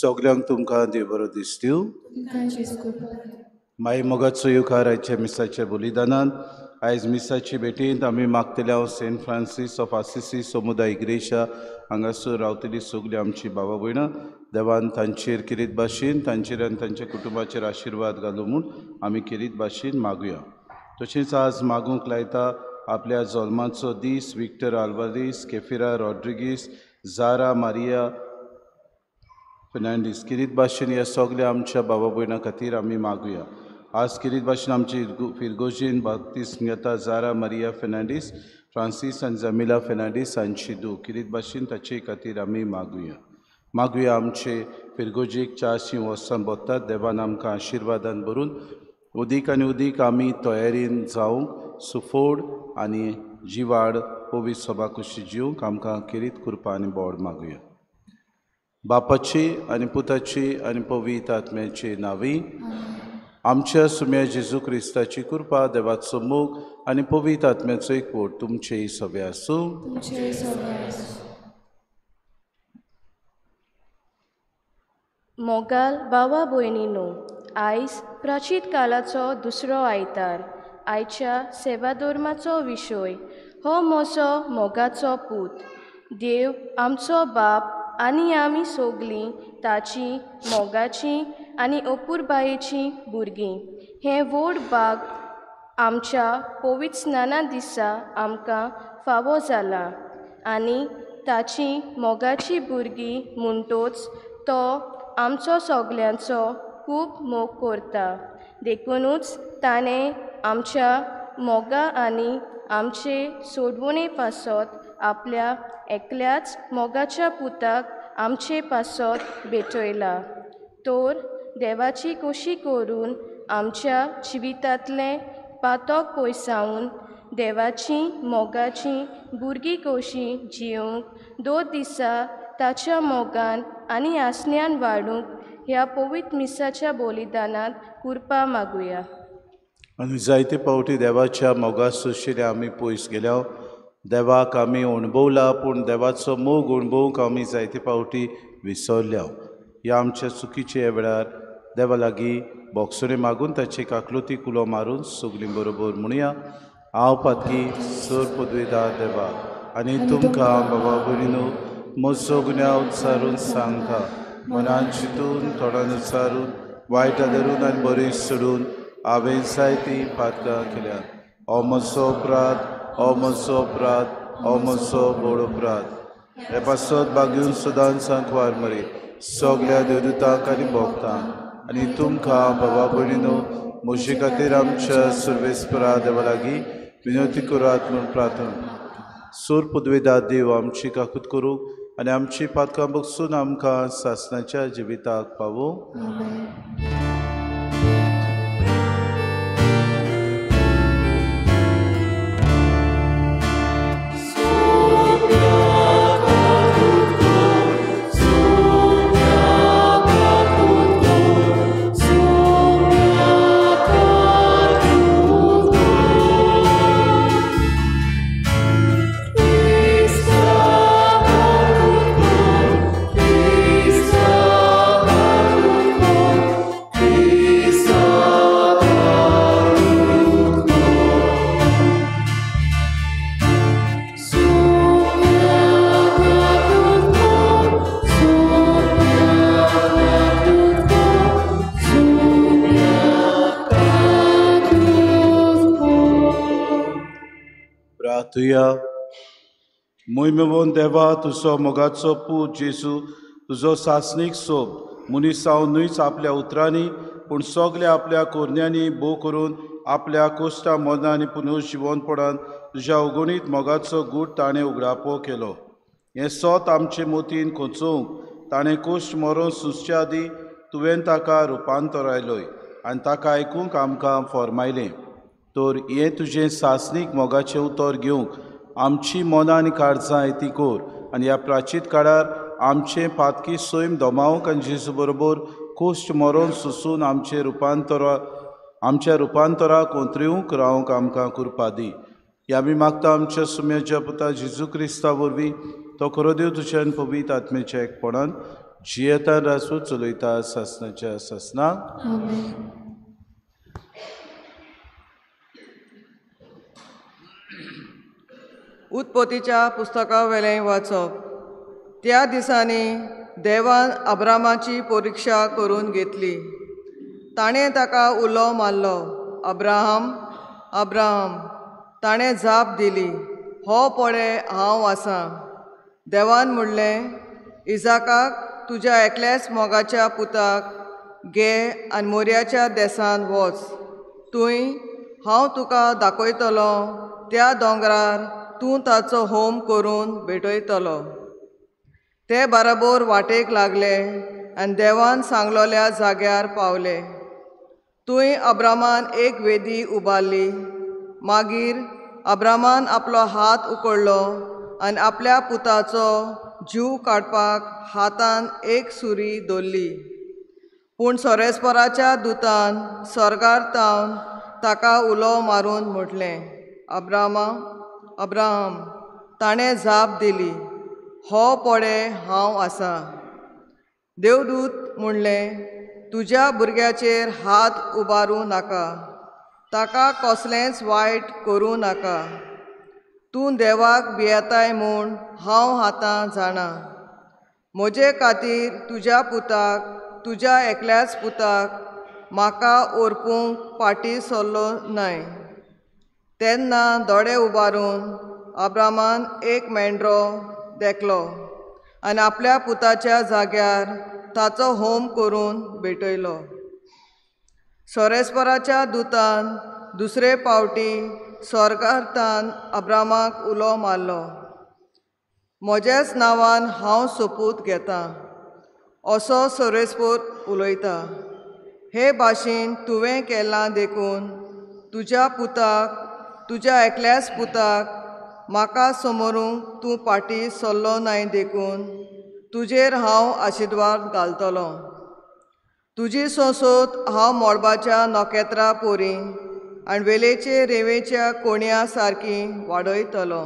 सगल्यांक तुमकां देव बरो दिसतीव। माई मोगाचो येवकार आयच्या मिसाच्या बलिदानान आयज मिसाची भेटींत आमी मागतले हांव सेंट फ्रांसीस ऑफ आसिसी समुदाय इग्रेशा हांगासर रावतली सगळीं आमची बाबा भयणां देवान तांचेर किरीत भाशेन तांचेर आनी तांच्या कुटुंबाचेर आशिर्वाद घालूं म्हूण आमी किरीत भाशेन मागुया। तशेंच आज मागूंक लायता आपल्या जल्माचो दीस Victor Alvares, Kefira Rodrigues, Zara Maria Fernandes किरीत भाशेन ह्या सगळ्या आमच्या बाबा भयणां खातीर आमी मागुया। आज किरीत भाशेन आमची फिरगोजीन बाप्तीस घेता जारा मारिया फेर्नांडीस, फ्रांसीस आनी जमिला फेर्नांडीस हांची धूव किरीत भाशेन ताचे खातीर आमी मागुया। मागुया आमचे फिरगोजीक 400 वर्सां भोगतात देवान आमकां आशिर्वादान भरून उदीक आनी उदीक आमी तयारीन जावंक सुफोड आनी जिवाड पवित्र सभा कशी जिवंक आमकां किरीत कृपा आनी बोड मागुया। बापाची आनी पुताची आनी पवित्र आत्म्याची नांवी आमच्या सुम्या जेजू क्रिस्ताची कृपा, देवाचो मोग आनी पवित्र आत्म्याचो एकवट तुमचेय सगळे आसूं। मोगाल बाबा भयणीनो, आयज प्राचीत कालाचो दुसरो आयतार। आयच्या सेवाधर्माचो विशय हो म्हजो मोगाचो पूत। देव आमचो बाप आनी आमी सगलीं ताची मोगाची आनी अपुरबायेची भुरगीं। हें व्हड भाग आमच्या पवित्र स्नाना दिसा आमकां फावो जाला आनी ताची मोगाची भुरगीं म्हणटोच तो आमचो सगल्यांचो खूब मोग करता। देखुनूच ताणें आमच्या मोगा आनी आमचे सोडवणे पासत आपल्या एकल्याच मोगाच्या पुताक आमचे पासत भेटयला। तर देवाची कोशी करून आमच्या जिवितांतलें पातक पयसावन देवाची मोगाची भुरगीं कशी जिवंक 2 दिसा ताच्या मोगान आनी आसण्यान वाडूंक ह्या पवित्र मिसाच्या बलिदानांत कृपा मागुया। आनी जायते फावटी देवाच्या मोगा सोशिल्ले आमी पयस गेल्या, देवाक आमी अणभवला पूण देवाचो मोग अणभवूंक आमी जायते फावटी विसरल्या। ह्या आमच्या चुकीच्या वेळार देवा लागीं बोगसुणें मागून ताची काकलुती कुलो मारून सगलीं बरोबर म्हणया, हांव पातकी सर पदवेदार देवा आनी तुमकां बाबा भयणीनो म्हजो गुन्यांव उच्चारून सांगता, मनान चिंतून तोंडान उच्चारून वायट धरून आनी बरें सोडून हांवें जायतीं पातकां केल्यात। हो म्हजो अपराध, हो म्हजो अपराध, हो म्हजो व्हड अपराध। हे पासत बागेवन सदांच सांकवार मरे सगल्या देवदूतांक आनी भोगतांक आनी तुमकां बाबा भयणीनो म्हजे खातीर आमच्या सर्वेस्परा देवा लागीं विनवती करात म्हूण प्रार्थना। सूर पदवेदार देव आमची काकूत करूंक आनी आमची पातकां बगसून आमकां सासणाच्या जिविताक पावोवं। मोहिमेवन देवा, तुजो मोगाचो पूत जेजू तुजो सासणीक सोब मनीस हांव न्हयच आपल्या उतरांनी पूण सगल्या आपल्या कोरण्यांनी भोव करून आपल्या कोश्टा मना आनी पुनर्जिवनपणान तुज्या अगणीत मोगाचो गूट ताणें उगडापो केलो। हें सोत आमचे मोतीन खोंचोवंक ताणें कोश्ट मरोन सुचच्या आदीं तुवें ताका रुपांतरायलोय आनी ताका आयकूंक आमकां फॉर्मायलें। तर हें तुजें सासणीक मोगाचें उतर घेवंक आमची मनां आनी काळजां येती कोर आनी ह्या प्राचीत काळार आमचें पातकी सैम दोमावंक आनी जेजू बरोबर कोश्ट मरोन सुसून आमचें रुपांतरा आमच्या रुपांतराक ओंतरिवंक रावंक आमकां कृपा दी। ह्या आमी मागता आमच्या सुम्याच्या पुता जेजू क्रिस्ता वरवीं, तो खरो देव तुज्यान पवित्र आत्म्याच्या एकपणान जियेतान रासू चलयता सासनाच्या सासनाक। आमेन। उत्पत्तीच्या पुस्तका वेलें वाचप। त्या दिसांनी देवान अब्रामाची परिक्षा करून घेतली। ताणें ताका उलो मारलो, अब्राहम, अब्राहम। ताणें जाप दिली, हो पळे हांव आसां। देवान म्हणलें, इजाकाक तुज्या एकल्याच मोगाच्या पुताक घे आनी मोर्याच्या देसान वच। थंय हांव तुका दाखयतलो त्या दोंगरार तूं ताचो होम करून भेटयतलो। ते बराबर वाटेक लागले आनी देवान सांगलोल्या जाग्यार पावले। थंय अब्रामान एक वेदी उबारली। मागीर अब्रामान आपलो हात उकडलो आनी आपल्या पुताचो जीव काडपाक हातान एक सुरी दवरली। पूण सोरेस्पराच्या दुतान स्वर्गार तावन ताका उलो मारून म्हटलें, अब्रामा, अब्राहम। ताणें जाप दिली, हो पळे हांव आसां। देवदूत म्हणलें, तुज्या भुरग्याचेर हात उबारूं नाका, ताका कसलेंच वायट करूं नाका। तूं देवाक भियेताय म्हूण हांव आतां जाणा। म्हजे खातीर तुज्या पुताक, तुज्या एकल्याच पुताक म्हाका ओरपूंक फाटीं सरलो न्हय। तेन्ना दोळे उबारून अब्रामान एक मेंढरो देखलो आनी आपल्या पुताच्या जाग्यार ताचो होम करून भेटयलो। सोरेस्पराच्या दुतान दुसरे पावटी स्वर्गार्थान अब्रामाक उलो मारलो, म्हज्याच नांवान हांव सोपूत घेतां असो सोरेस्पोर उलयता। हे भाशेन तुवें केलां देखून तुज्या पुताक, तुज्या एकल्याच पुताक म्हाका समोरूंक तूं फाटीं सरलो नाय देखून तुजेर हांव आशिर्वाद घालतलो। तुजी संसद हांव मळबाच्या नखेत्रां पोरी आनी वेलेचे रेंवेच्या कोणया सारकी वाडयतलो।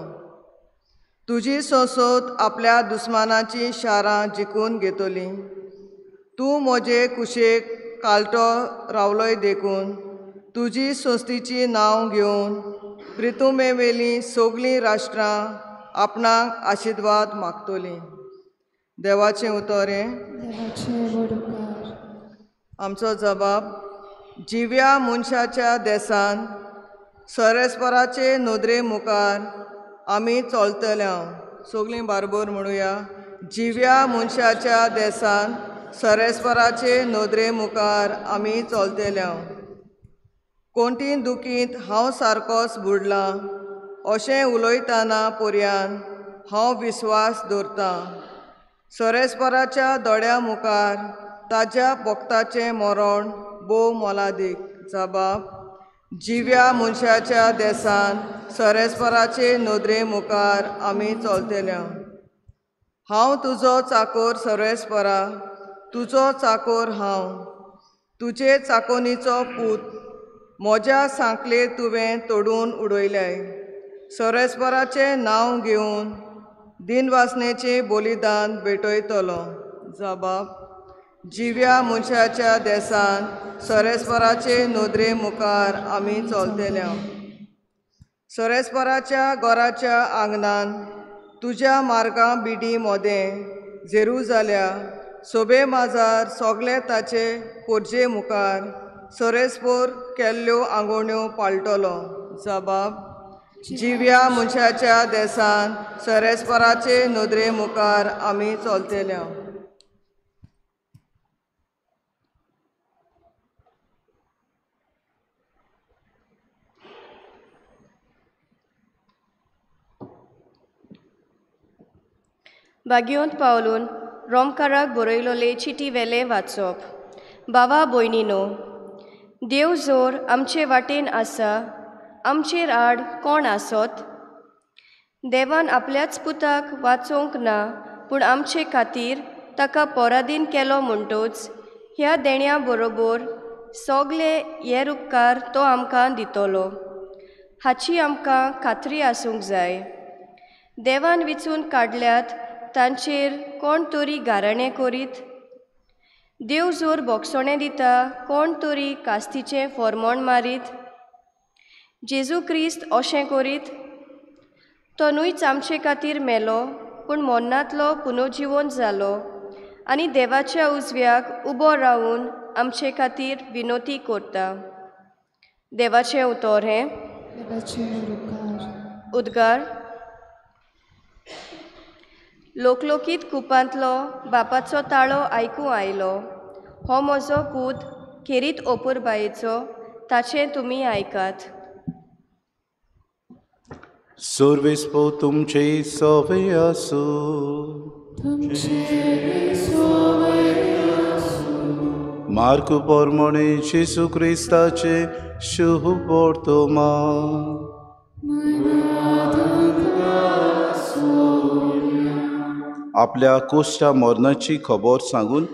तुजी संसद आपल्या दुस्मानाचीं शारां जिखून घेतली। तूं म्हजे कुशेक कालटो रावलोय देखून तुजी संस्थेची नांव घेवन प्रितुमेवेलीं सगळीं राष्ट्रां आपणाक आशिर्वाद मागतलीं। देवाचें उतर हें। आमचो जबाब, जिव्या मनशाच्या देसान सोरेस्पराचे नदरे मुखार आमी चलतले। सगळीं बारबर म्हणुया, जिव्या मनशाच्या देसान सोरेस्पराचे नदरे मुखार आमी चलतले। कोणती दुखींत हांव सारकोच बुडलां अशें उलयतना पर्यान हांव विस्वास दवरतां। सोरेस्पराच्या दोळ्या मुखार ताज्या भक्ताचें मरण भोव मोलादीक। जबाब, जिव्या मनशाच्या देसान सोरेस्पराचे नदरे मुखार आमी चलतले। हांव तुजो चाकोर सोरेस्परा, तुजो चाकोर हांव, तुजे चाकोनीचो पूत। म्हज्या सांकले तुवें तोडून उडयल्याय। सोरेस्पराचें नांव घेवन दिनवासनेचें बलिदान भेटयतलो। जबाब, जिव्या मनशाच्या देसान सोरेस्पराचे नदरे मुखार आमी चलतले। सोरेस्पराच्या घराच्या आंगणान तुज्या मार्गां बिडी मोदें जेरुजाल्या सोबे माजार सगळे ताचे पोरजे मुखार सोरेस्पोर केल्ल्यो आंगोण्यो पाळटलो। जबाब, जिव्या मनशाच्या देसान सोरेस्पराचे नदरे मुखार आमी चलतले। बागयोंत पावलून रोमकाराक बरयलोले चिटी वेलें वाचप। बाबा भयणीनो, देव जोर आमचे वाटेन आसा, आमचेर आड कोण आसत? देवान आपल्याच पुताक वाचोवंक ना, पूण आमचे खातीर ताका पराधीन केलो म्हणटच ह्या देण्या बरोबर सगळे हेर उपकार तो आमकां दितलो हाची आमकां खात्री आसूंक जाय। देवान विचून काडल्यात तांचेर कोण तरी गाराणें करीत? देव जोर बोगसणें दिता कोण तरी कास्तीचें फॉर्मोण मारीत? जेजू क्रिस्त अशें करीत? तो न्हूच आमचे खातीर मेलो पूण मोन्नांतलो पुनर्जिवन जालो आनी देवाच्या उजव्याक उबो रावून आमचे खातीर विनोती करता. देवाचें उतर हें. उद्गार. लोकलोकीत कुपांतलो बापाचो ताळो आयकूं आयलो, हो म्हजो पूत खेरीत ओपुरबायेचो, ताचें तुमी आयकात. सर्वेस्पोर तुमचे सवे आसूं. मार्कू पोरमोणे जेजू क्रिस्ताचे शुभ वर्तमान. आपल्या कोश्टा मरणाची खबर सांगून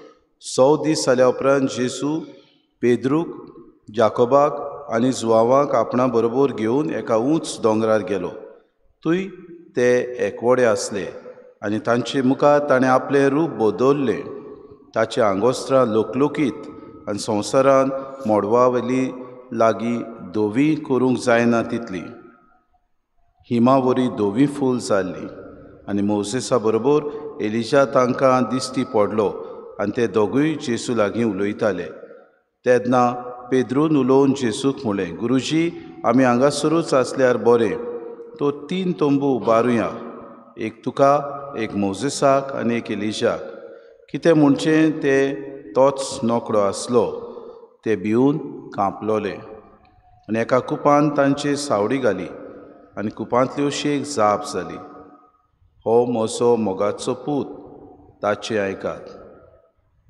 100 दीस जाल्या उपरांत जेजू पेद्रूक, जाकोबाक आनी जुवांवाक आपणा बरोबर घेवन एका उंच दोंगरार गेलो. थंय ते एकवडे आसले आनी तांचे मुखार ताणें आपलें रूप बदल्लें. ताचें आंगोस्त्रां लोकलोकीत आनी संवसारान मोडवावली लागीं धवी करूंक जायना तितली हिमावरी धवी फूल जाल्ली. आनी मोजेसा बरोबर एलिजा तांकां दिश्टी पडलो आनी ते दोगूय जेजू लागीं उलयताले. तेन्ना पेद्रून उलोवन जेजूक म्हणलें, गुरुजी, आमी हांगासरूच आसल्यार बरें. तो 3 तंबू उबारुया, एक तुका, एक मोजेसाक आनी एक एलिजाक. कितें म्हणचें तें तोच नोकळो आसलो. ते भिवन कांपलोले आनी एका कुपान तांची सावडी घाली आनी कुपांतली अशी एक जाप जाली, हो म्हजो मोगाचो पूत, ताचें आयकात.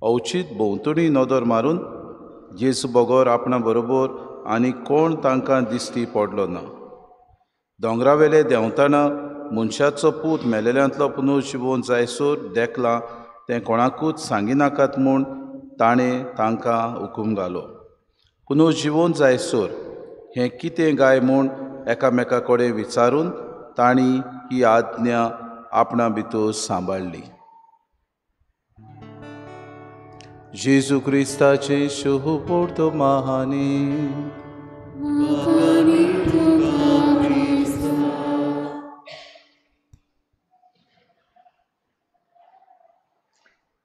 अवचीत भोंवतणी नदर मारून जेजू बगर आपणा बरोबर आनी कोण तांकां दिश्टी पडलो ना. दोंगरावेले देंवतना मनशाचो पूत मेलेल्यांतलो पुनर्जिवन जायसर देखलां तें कोणाकूच सांगिनाकात म्हूण ताणें तांकां हुकूम घालो. पुनर्जिवन जायसर हें कितें गाय म्हूण एकामेका कडेन विचारून तांणी ही आज्ञा आपणा भितर सांबाळ्ळी. जेजू क्रिस्ताचे शुभ वर्तमानी.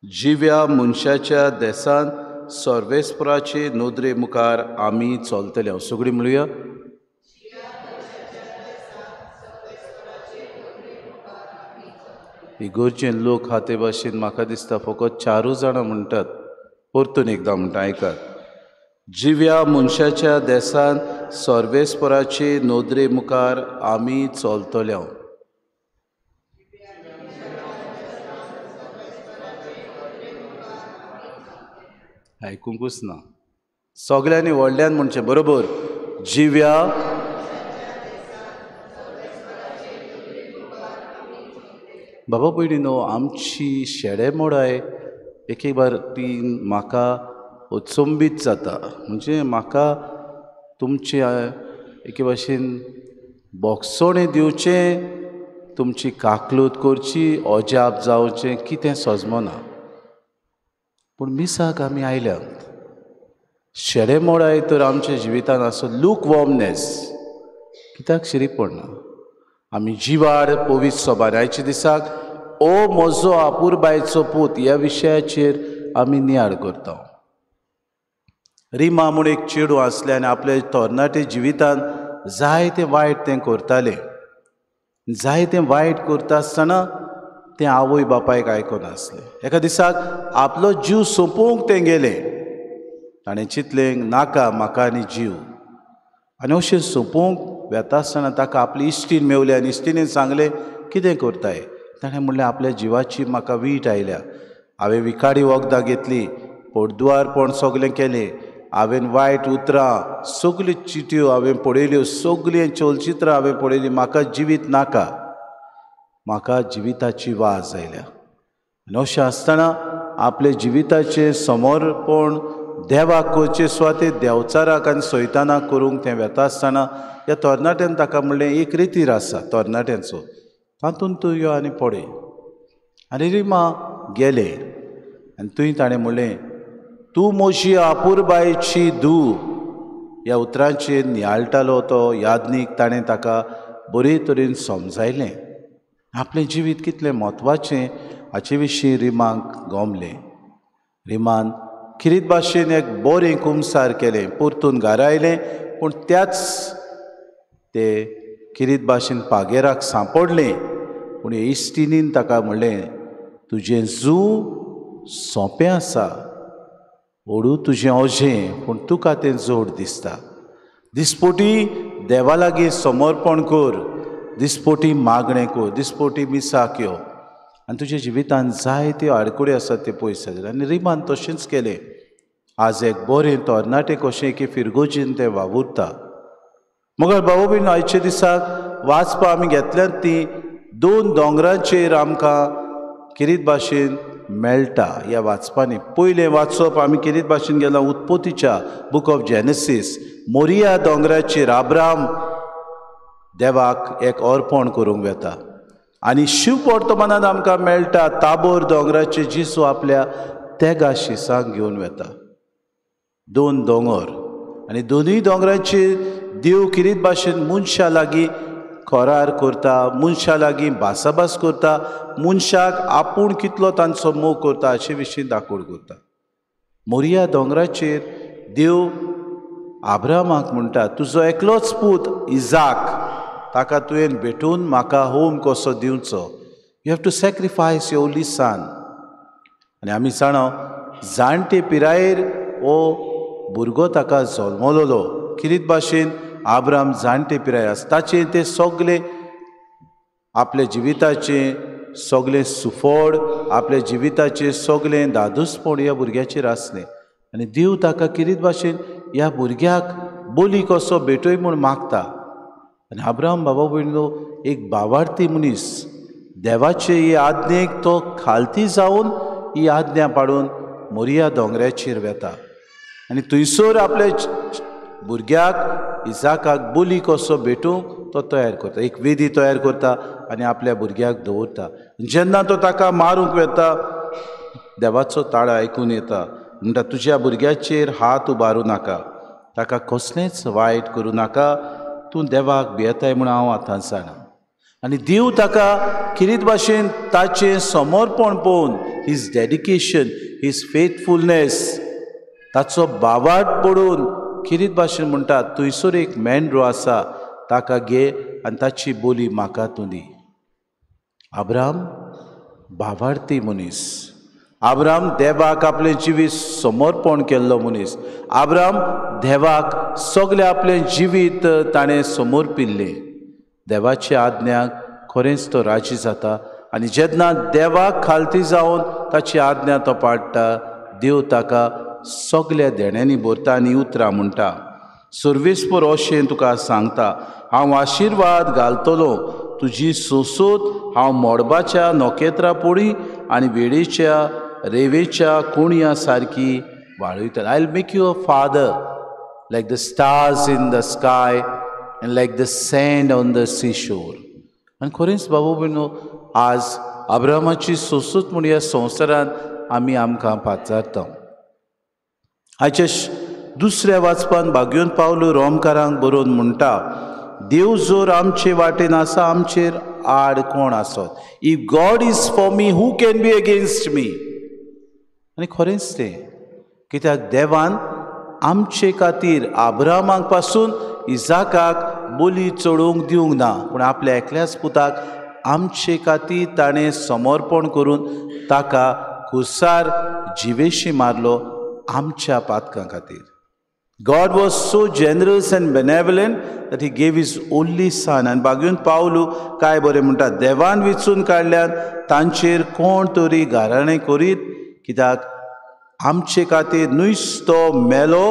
जिव्या मनशाच्या देसान सर्वेस्पराचे नदरे मुखार आमी चलतले. सगळीं म्हणुया. इगोर्जेन लोक हाते भाशेन म्हाका दिसता फकत 4 जाणां म्हणटात. परतून एकदां म्हणटा, आयकात. जिव्या मनशाच्या देसान सर्वेस्पराचे नदरे मुखार आमी चलतले. आयकुंकूच ना. सगळ्यांनी व्हडल्यान म्हणचें बरोबर. जिव्या बाबा भयणीनो, आमची शेडेमोडाय एक एक बार ती म्हाका अचंबीत जाता. म्हणजे म्हाका तुमचे एके भाशेन बोगसणें दिवचें, तुमची काकलूत करची, अजाप जावचें कितें सजमना. पूण मिसाक आमी आयल्यात. शेडेमोडाय तर आमच्या जिवितान आसो लूक वॉर्मनेस कित्याक शिरी पडना. आमी जिवाड पवित्र सभार आयच्या दिसाक ओ म्हजो आपुरबायचो पूत ह्या विशयाचेर आमी नियाळ करता. रिमा म्हूण एक चेडूं आसलें आनी आपल्या तरणाटे जिवितान जायतें वायट तें करतालें. जायतें वायट करता आसतना तें आवय बापायक आयकून आसलें. एका दिसाक आपलो जीव सोंपोवंक तें गेलें. ताणें चिंतलें, नाका म्हाका आनी जीव. आनी अशें सोंपोवंक वेता आसतना ताका आपली इश्टीन मेवली आनी इश्टिणीन सांगलें, कितें करताय? ताणें म्हणलें, आपल्या जिवाची म्हाका वीट आयल्या. हांवें विखाडी वखदां घेतली, पोटदुवारपण सगळें केलें, हांवें वायट उतरां सगल्यो चिटयो हांवें पळयल्यो, सगळीं चलचित्रां हांवें पळयलीं. म्हाका जिवीत नाका, म्हाका जिविताची वाज आयल्या. आनी अशें आसतना आपल्या जिविताचें समर्पण देवाक करचे सुवातेर देंवचाराक आनी सैतानाक करूंक तें वेता आसतना ह्या तरणाट्यान ताका म्हणलें, एक रितीर आसा तरणाट्यांचो, तातूंत तूं यो आनी पळय. आनी रिमा गेलें आनी थंय ताणें म्हणलें, तूं म्हजी अपुरबायेची धूव. ह्या उतरांचेर नियाळटालो तो याज्ञीक. ताणें ताका बरे तरेन समजायलें आपलें जिवीत कितलें म्हत्वाचें हाचे विशीं रिमाक गोमलें. रिमान खिरीत भाशेन एक बरें कुमसार केलें, परतून घरा आयलें, पूण त्याच ते खिरीत भाशेन पागेराक सांपडलें. पूण इश्टिणीन ताका म्हणलें, तुजें जू सोंपें आसा, ओडू तुजें ओजें, पूण तुका तें जोड दिसता. दिसपोटी देवा लागीं समर्पण कर, दिसपोटी मागणें कर, दिसपोटी मिसाक यो आनी तुज्या जिवितांत जायत्यो आडखळी आसात त्यो पयस जातल्यो. आनी रिमान तशेंच केलें. आज एक बरें तरणाटें कशें की फिरगोजीन तें वावुरता. मगर भाव भयण, आयच्या दिसाक वाचपा आमी घेतल्यात ती दोन दोंगराचेर आमकां किरीत भाशेन मेळटा ह्या वाचपांनी. पयलें वाचप आमी किरीत भाशेन गेला उत्पत्तीच्या बूक ऑफ जेनेसीस. मोरिया दोंगराचेर आब्राम देवाक एक अर्पण करूंक वेता आनी शिव वर्तमानान आमकां मेळटा ताबोर दोंगराचेर जेजू आपल्या तेगा शिसांक घेवन वेता. दोन दोंगर आनी दोनूय दोंगरांचेर देव किरीत भाशेन मनशा लागीं करार करता, मनशा लागीं भासाभास करता, मनशाक आपूण कितलो तांचो मोग करता हाचे विशीं दाखोवड करता. मोरिया दोंगराचेर देव आब्रामाक म्हणटा, तुजो एकलोच पूत इजाक, ताका तुवें भेटून म्हाका होम कसो दिवचो. You have to sacrifice your only son. आनी आमी जाणा जाणटे पिरायेर हो भुरगो ताका जल्मलोलो. किरीत भाशेन आब्राम जाणटे पिराय आसा, ताचें तें सगलें आपल्या जिविताचें सगलें सुफळ, आपल्या जिविताचें सगलें दादूसपण ह्या भुरग्याचेर आसलें. आनी देव ताका किरीत भाशेन ह्या भुरग्याक बोली कसो भेटय म्हूण मागता. आनी आब्राम बाबा भयणीनो एक बावार्थी मनीस, देवाचे हे आज्ञेक तो खालती जावन ही आज्ञा पाडून मोरिया दोंगराचेर वेता आनी थंयसर आपल्या भुरग्याक इजाकाक बोली कसो भेटूंक तो तयार करता, एक वेदी तयार करता आनी आपल्या भुरग्याक दवरता. जेन्ना तो ताका मारूंक वेता, देवाचो ताळो आयकून येता, म्हणटा तुज्या भुरग्याचेर हात उबारूं नाका, ताका कसलेंच वायट करूं नाका, तूं देवाक भियेताय म्हूण हांव आतां जाणा. आनी देव ताका किरीत भाशेन ताचें समर्पण पळोवन, his dedication, his faithfulness, ताचो बावाट पडून किरीत भाशेन म्हणटा, थंयसर एक मेंढरो आसा, ताका घे आनी ताची बोली म्हाका तूं दी. आब्राम बावार्थी मनीस, आब्राम देवाक आपलें जिवीत समर्पण केल्लो मनीस, आब्राम देवाक सगळें आपलें जिवीत ताणें समर्पिल्लें. देवाच्या आज्ञाक खरेंच तो राजी जाता आनी जेन्ना देवाक खालती जावन ताची आज्ञा तो पाळटा, देव ताका सगल्या देण्यांनी भरता आनी उतरां म्हणटा, सर्वेस्पर अशें तुका सांगता, हांव आशिर्वाद घालतलो, तुजी सोंसोत हांव मळबाच्या नखेत्रां पोडी आनी वेळेच्या रेवेच्या कोणया सारकी वाडयतलो. I will make you a father like the stars in the sky and like the sand on the sea shore. आनी खरेंच बाबू भयणो, आज अब्रामाची सोंसूत म्हूण ह्या संवसारांत आमी आमकां पाचारता. आयच्या दुसऱ्या वाचपान भाग्योन पावलो रोमकारांक बरोवन म्हणटा, देव जोर आमचे वाटेन आसा, आमचेर आड कोण आसत. If God is for me, who can be against me. आनी खरेंच तें, कित्याक देवान आमचे खातीर आब्रामाक पासून इजाकाक बोली चडोवंक दिवंक ना, पूण आपल्या एकल्याच पुताक आमचे खातीर ताणें समर्पण करून ताका कुसार जिवेशी मारलो आमच्या पातकां खातीर. God was so generous and benevolent that he gave his only son. आनी बागून पावलू काय बरें म्हणटा, देवान विचून काडल्यान तांचेर कोण तरी गाराणें करीत, कित्याक आमचे खातीर न्हूच तो मेलो,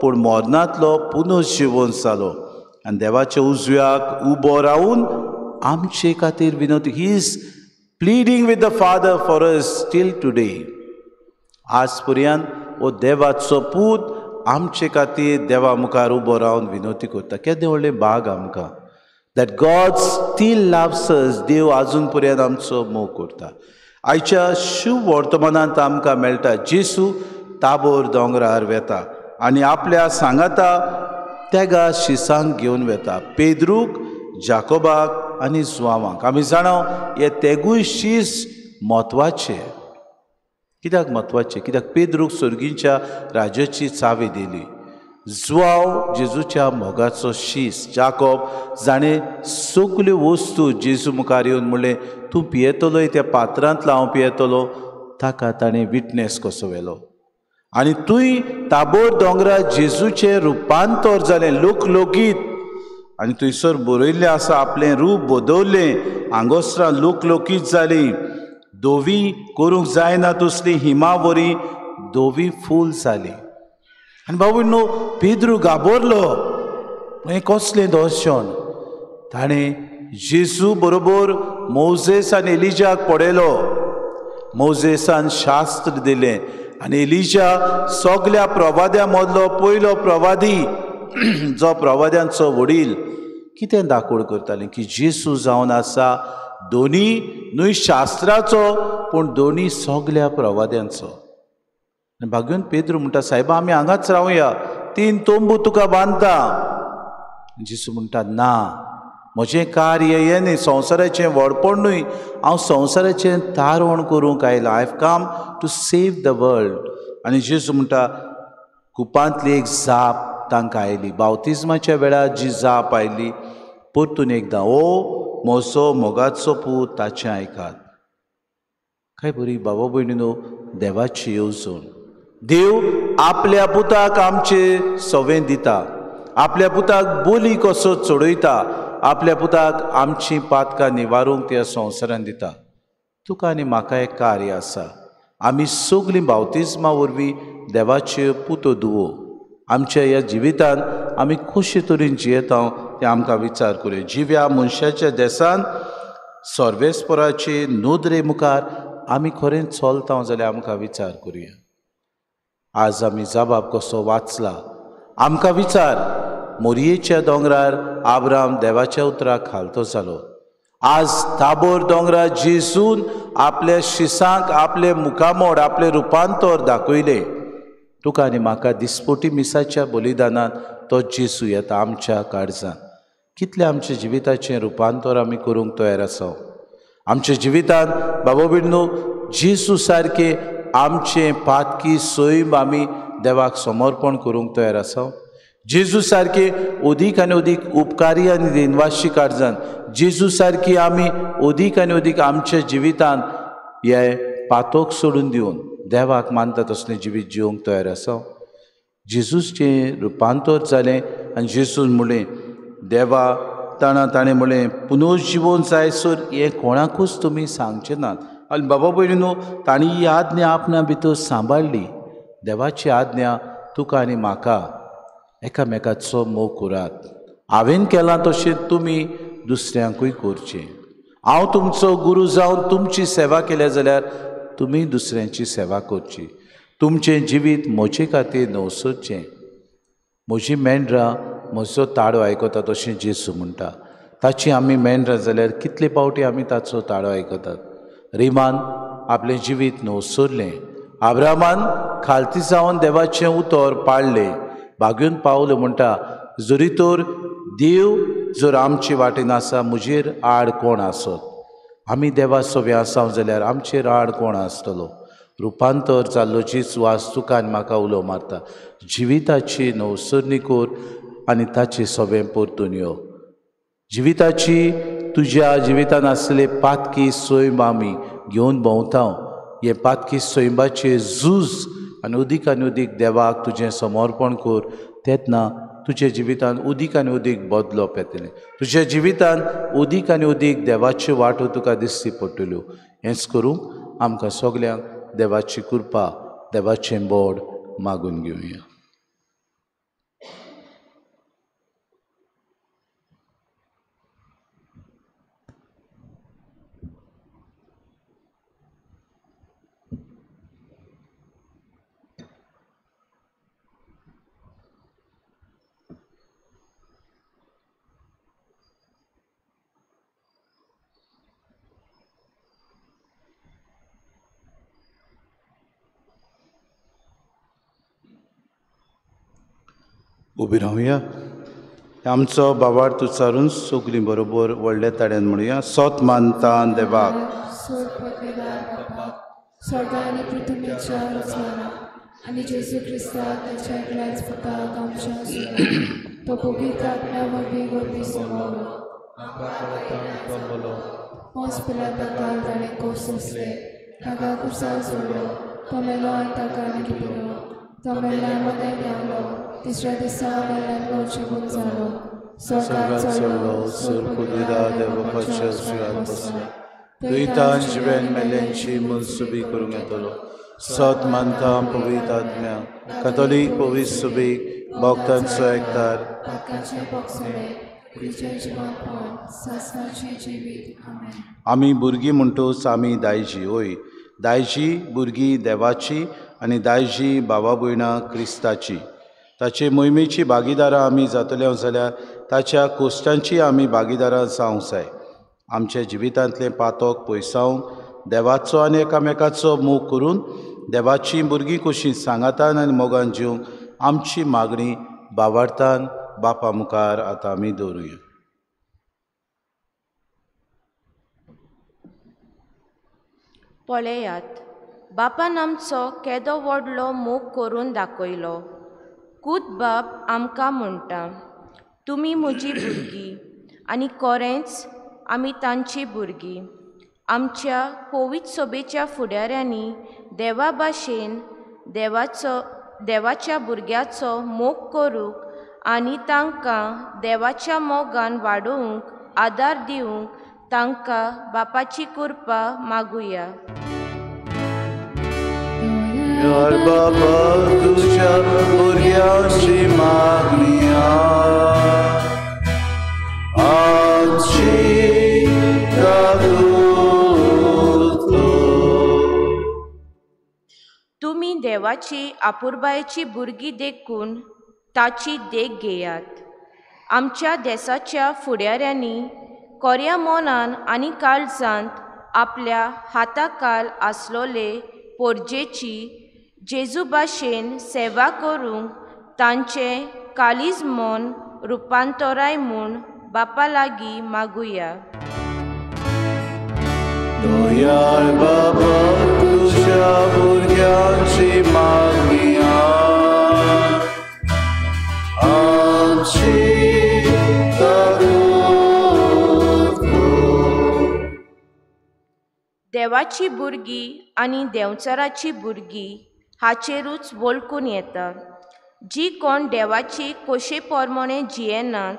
पूण मरणांतलो पुनर्जिवन जालो आनी देवाच्या उजव्याक उबो रावून आमचे खातीर विनवती. He is pleading with the father for us till today. आज पर्यंत हो देवाचो पूत आमचे खातीर देवा मुखार उबो रावन विनवती करता. केदें व्हडलें भाग आमकां, that God still loves us. देव आजून पर्यंत आमचो मोग करता. आयच्या शुभ वर्तमानांत आमकां मेळटा जेसू ताबोर दोंगरार वेता आनी आपल्या सांगाता तेगा शिसांक घेवन वेता, पेद्रूक, जाकोबाक आनी जुआवांक। आमी जाणा हे तेगूय शीस म्हत्वाचे। कित्याक म्हत्वाचे? कित्याक पेद्रूक सर्गीच्या राज्याची चावी दिली, जुआव जेजूच्या मोगाचो शीस, जाकोब जाणें सगल्यो वस्तू जेजू मुखार येवन म्हणलें तूं पियेतलोय त्या पात्रांतलो हांव पियेतलो, ताका ताणें विटनेस कसो व्हेलो। आनी तूंय ताबोर दोंगरार जेजूचें रुपांतर जालें लोकलोकीत, आनी थंयसर बरयल्लें आसा आपलें रूप बदललें, आंगोस्त्रां लोकलोकीत जालीं, धवी करूंक जायना तसली हिमा वरी धवी फूल जाली। आनी बाबू न्हू पेद्रू घाबरलो, हें कसलें दर्शन? ताणें जेजू बरोबर मोजेस आनी एलिजाक पळयलो, मोजेसान शास्त्र दिलें आनी एलिजा सगल्या प्रवाद्या मदलो पयलो प्रवादी जो प्रवाद्यांचो वडील कितें दाखोवड करतालें की जेजू जावन आसा दोनी न्हय शास्त्राचो पूण दोनी सगल्या प्रवाद्यांचो। आनी भाग्यून पेद्रू म्हणटा सायबा आमी हांगाच रावया, 3 तंबू तुका बांदता। जेजू म्हणटा ना, म्हजें कार्य हें न्ही, संवसाराचें व्हडपण न्हय, हांव संवसाराचें तारण करूंक आयलां, I have come to save the world. आनी जेजू म्हणटा कुपांतली एक जाप तांकां आयली, बावतिज्माच्या वेळार जी जाप आयली परतून एकदां, ओ म्हजो मोगाचो पूत ताचें आयकात। काय बरी बाबा भयणीनो देवाची येवजण। देव आपल्या पुताक आमचे सवें दिता, आपल्या पुताक बोली कसो चडयता, आपल्या पुताक आमची पातकां निवारूंक त्या संवसारान दिता। तुका आनी म्हाका एक कार्य आसा, आमी सगळीं बावतिज्मा वरवीं देवाच्यो पुतो धुवो आमच्या ह्या जिवितान आमी कशे तरेन जियेता तें आमकां विचार करूया। जिव्या मनशाच्या देसान सर्वेस्पराचे नदरे मुखार आमी खरेंच चलता जाल्यार आमकां विचार करूया। आज आमी जबाब कसो वाचला, आमकां विचार मोरयेच्या दोंगरार आब्राम देवाच्या उतराक खालतो जालो, आज ताबोर दोंगरार जेजून आपल्या शिसांक आपले मुखामोड आपलें रुपांतर दाखयलें। तुका आनी म्हाका दिसपोटी मिसाच्या बलिदानान तो जेजू येता आमच्या काळजान। कितलें आमच्या जिविताचें रुपांतर आमी करूंक तयार आसा? आमच्या जिवितान बाबा भयणीनो जेजू सारकें आमचें पातकी सैम आमी देवाक समर्पण करूंक तयार आसा? जेजू सारके अदीक आनी अदीक उपकारी आनी दिनवाशी काळजान जेजू सारकी आमी अदीक आनी अदीक आमच्या जिवितान हे पातोक सोडून दिवन देवाक मानता तसलें जिवीत जिवंक तयार आसा? जेजूचें रुपांतर जालें आनी जेजून म्हणलें देवा ताणें म्हणलें पुनर्जिवन जायसर हें कोणाकूच तुमी सांगचें नात। आनी बाबा भयणीनो तांणी ही आज्ञा आपणा भितर सांबाळ्ळी। देवाची आज्ञा तुका आनी म्हाका एकामेकाचो मोग करात, हांवें केलां तशें तुमी दुसऱ्यांकूय करचें। हांव तुमचो गुरू जावन तुमची सेवा केल्या जाल्यार तुमी दुसऱ्यांची सेवा करची। तुमचें जिवीत म्हजे खातीर नवसरचें, म्हजी मेंढरां म्हजो ताळो आयकता तशें जेजू म्हणटा। ताची आमी मेंढरां जाल्यार कितले पावटी आमी ताचो ताळो आयकतात? रिमान आपलें जिवीत नवसरलें, आब्रामान खालती जावन देवाचें उतर पाळ्ळें। भाग्यून पावलो म्हणटा जरी तर देव जर आमची वाटेन आसा म्हजेर आड कोण आसत? आमी देवा सवे आसा जाल्यार आमचेर आड कोण आसतलो? रुपांतर जाल्लो जेजू आज तुका आनी म्हाका उलो मारता, जिविताची नवसरणी कर आनी ताचे सवें परतून यो। जिविताची तुज्या जिवितान आसले पातकी सैम आमी घेवन भोंवता, हे पातकी सैमाचे झूज आनी अदीक आनी अदीक देवाक तुजें समर्पण कर, तेन्ना तुज्या जिवितान अदीक आनी अदीक बदलप येतलें, तुज्या जिवितान अदीक आनी अदीक देवाच्यो वाटो तुका दिसची पडटल्यो। हेंच करूंक आमकां सगल्यांक देवाची कृपा देवाचें बोड मागून घेवया। उबी रावया. आमचो बाबार्थ उच्चारून सगळीं बरोबर व्हडल्या ताड्यान म्हणुया. सोत मानता देवाक, स्वर्ग आनी पृथ्वीच्या रचणारा आनी जेजू क्रिस्ताक ताच्या एकल्याच पुताक आमच्या तो पवित्र आत्म्या वरवीं गर्भी समवलो, पोंस पिलाताक ताणें कोस सोंसले, ताका कुर्सार सोडलो, तो मेलो आनी ताका लिपयलो, तो मेल्ल्या मदें देंवलो, तिसऱ्या दिसा मेल्ल्यांतलो जिवून जालो, स्वर्गात चडलो, सुरपुदिरा देवपाच्या उजव्यान बसलो, दुयतान जिवेन मेल्यांची मनसुबी करूंक येतलो. सत मानता पवित्र आत्म्या, कथोलीक पवित्र सुबीक, भक्तांचो एकतार, आमी भुरगीं म्हणटूच आमी दायजी. होय, दायजी भुरगीं देवाची आनी दायजी बाबा भयणां क्रिस्ताची. ताचे मोहिमेची भागीदारां आमी जातले जाल्यार ताच्या कोश्टांची आमी भागीदारां जावंक जाय. आमच्या जिवितांतलें पातक पयसावंक देवाचो आनी एकामेकाचो मोग करून देवाची भुरगीं कशीं सांगातान आनी मोगान जिवंक आमची मागणी बावार्थान बापा मुखार आतां आमी दवरुया. पळयात, बापान आमचो केदो व्हडलो मोग करून दाखयलो. कूत बाप आमकां म्हणटा, तुमी म्हजी भुरगीं आनी खरेंच आमी तांची भुरगीं. आमच्या पवित्र सभेच्या फुडाऱ्यांनी देवा भाशेन देवाच्या भुरग्याचो मोग करूंक आनी तांकां देवाच्या मोगान वाडोवंक आदार दिवंक तांकां बापाची कृपा मागुया. बाबा तुझ्या भुरग्यांची मागणी आमची तुमी देवाची आपुरबायेची भुरगीं देखून ताची देख घेयात. आमच्या देसाच्या फुडाऱ्यांनी कोऱ्या मनान आनी काळजांत आपल्या हाताकाल आसलोले पोरजेची जेजू भाशेन सेवा करूंक तांचें काळीज मन रुपांतराय म्हूण बापा लागीं मागुया. दयाळ बाबा तुझ्या भुरग्यांची मागणी आमची. देवाची भुरगीं आनी देंवचाराची भुरगीं हाचेरूच वळखून येता. जी कोण देवाची कोशे पोरमोणे जियेनात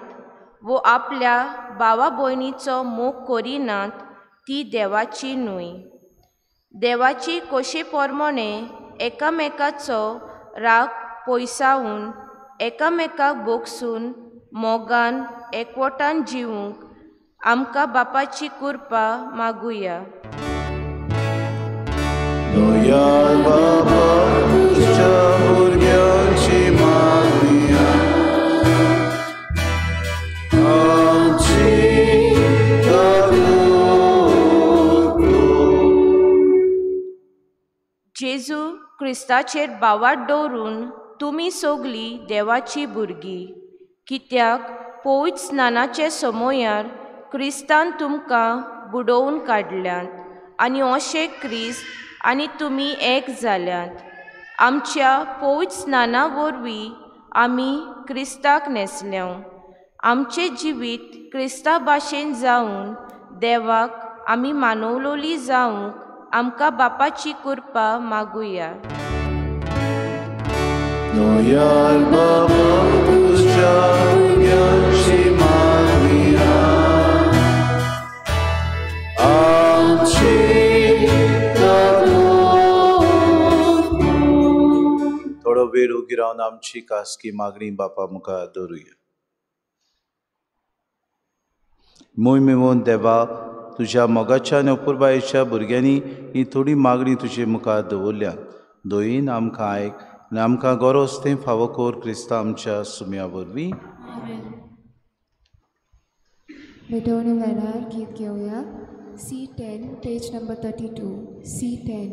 वो आपल्या भावा भयणीचो मोग करिनात ती देवाची न्हय. देवाची कोशे पोरमोणे एकामेकाचो राग पयसावन एकामेकाक भोगसून मोगान एकवटान जिवूंक आमकां बापाची कृपा मागुया. दयाळ बाबा तुझ्या भुरग्यांची मागणी आमची. जेजू क्रिस्ताचेर भावार्थ दवरून तुमी सगळीं देवाची भुरगीं, कित्याक पवित्र स्नानाचे समयार क्रिस्तान तुमकां बुडोवन काडल्यात आनी अशें क्रिस्त आनी तुमी एक जाल्यात. आमच्या पवित्र स्नाना वरवीं आमी क्रिस्ताक न्हेसल्या. आमचें जिवीत क्रिस्ता भाशेन जावन देवाक आमी मानवलोली जावंक आमकां बापाची कृपा मागुया. दयाळ बाबा तुझ्या भुरग्यांची मागणी आमची. थोडो वेळ उगी रावन आमची खासगी मागणी बापा मुखार दवरुया. मोहिमेवन देवा, तुज्या मोगाच्या आनी अपुरबायेच्या भुरग्यांनी ही थोडी मागणी तुजे मुखार दवरल्या. दोयीन आमकां आयक आनी आमकां गरज तें फावो कर क्रिस्ता आमच्या सुम्या वरवीं. भेटवणे वेळार गीत घेवया. C10, page number 32, C10.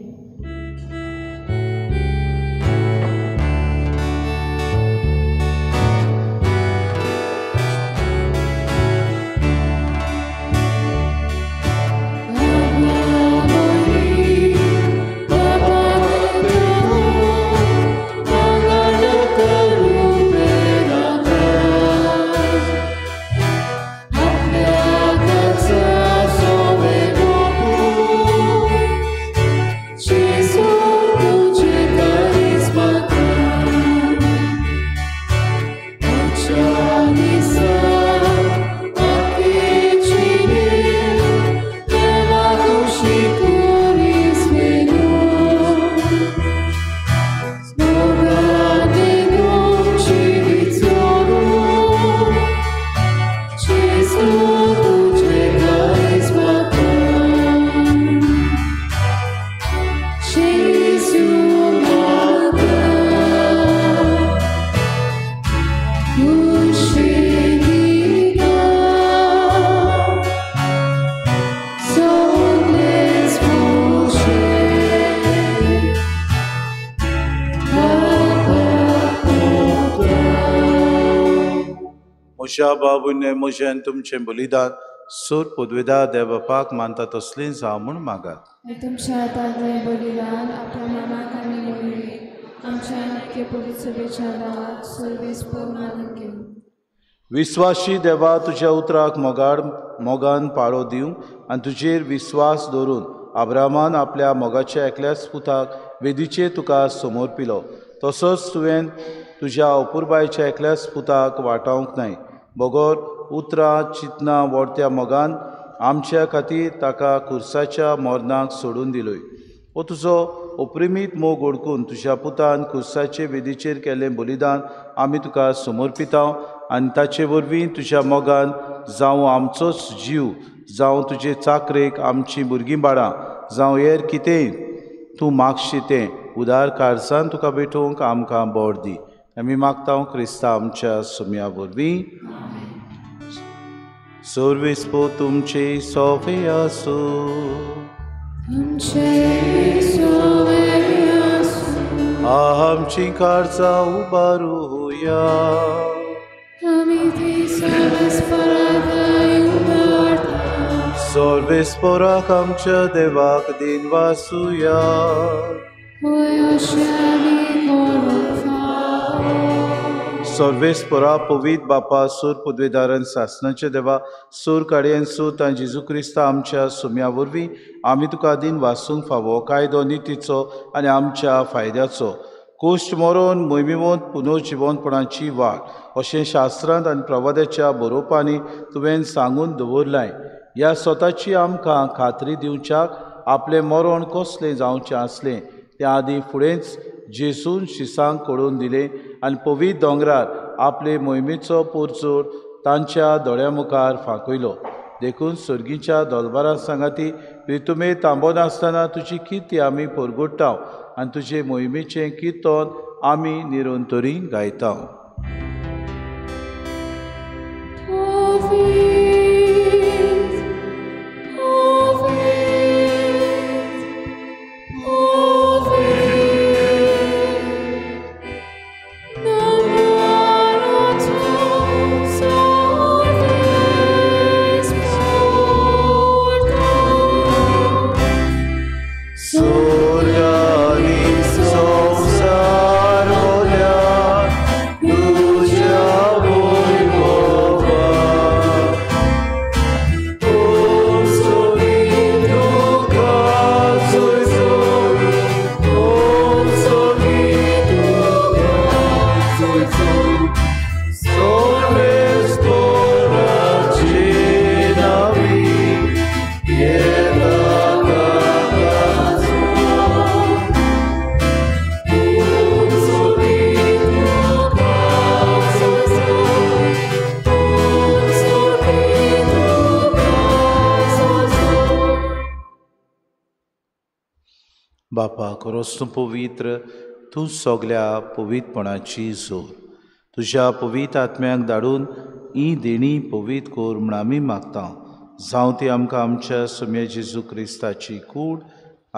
म्हज्या बाबूने म्हजें आनी तुमचें बलिदान सूर पदवेदार देव बापाक मानता तसलें जावं म्हूण मागात. तुमच्या हातांतलें बलिदान आपल्या मानाक आनी मोहिमेक आमच्या आनी पवित्र सभेच्या नांवाक सर्वेस्पर मानून घेवं. विस्वाशी देवा, तुज्या उतराक मोगान पाळो दिवं आनी तुजेर विस्वास दवरून आब्रामान आपल्या मोगाच्या एकल्याच पुताक वेदीचेर तुका समर्पिलो, तसोच तुवें तुज्या अपुरबायच्या एकल्याच पुताक वाटावंक नाय, बगर उतरां चिंतनां व्हडत्या मोगान आमच्या खातीर ताका खुर्साच्या मरणाक सोडून दिलोय. हो तुजो अप्रिमीत मोग ओळखून तुज्या पुतान खुर्साचे वेदीचेर केल्लें बलिदान आमी तुका समर्पिता आनी ताचे वरवीं तुज्या मोगान जावं आमचोच जीव, जावं तुजे चाकरेक आमचीं भुरगीं बाळां, जावं हेर कितेंय तूं मागशी तें उदार कारसान तुका भेटोवंक आमकां बोर दी. आमी मागता क्रिस्ता आमच्या सुम्या वरवीं. सर्वेस्पर तुमचे सोफे आसूं. आमची कारजां उबारुया. सर्वेस्पराक आमच्या देवाक दिन वासुया. सर्वेस्परा पवित्र बापा, सूर पदवेदारन सासनाचे देवा, सूर काडयेन सूत आनी जेजू क्रिस्ता आमच्या सुम्या वरवीं आमी तुका दिन वासूंक फावो कायदो नितीचो आनी आमच्या फायद्याचो कोश्ट मरोन मोहिमेवंत पुनर्जिवंतपणाची वाट अशें शास्त्रांत आनी प्रवादाच्या बरोवपांनी तुवें सांगून दवरलाय. ह्या स्वताची आमकां खात्री दिवच्याक आपलें मरण कसलें जावचें आसलें त्या आदीं फुडेंच जेसून शिसांक कळोवन दिलें आनी पवित्र दोंगरार आपले मोहिमेचो पोरचोर तांच्या दोळ्या मुखार फांकयलो. देखून सर्गीच्या दोलबारा सांगाती प्रितुमे थांबनासतना तुजी किर्ती आमी परगुट्टाव आनी तुजे मोहिमेचें किर्तन आमी निरंतरी गायता. बापा, खरोच तूं पवित्र, तूं सगल्या पवित्रपणाची जोर. तुज्या पवित्र आत्म्याक धाडून ही देणी पवित्र कर म्हूण आमी मागता. जावं ती आमकां आमच्या सुम्या जेजू क्रिस्ताची कूड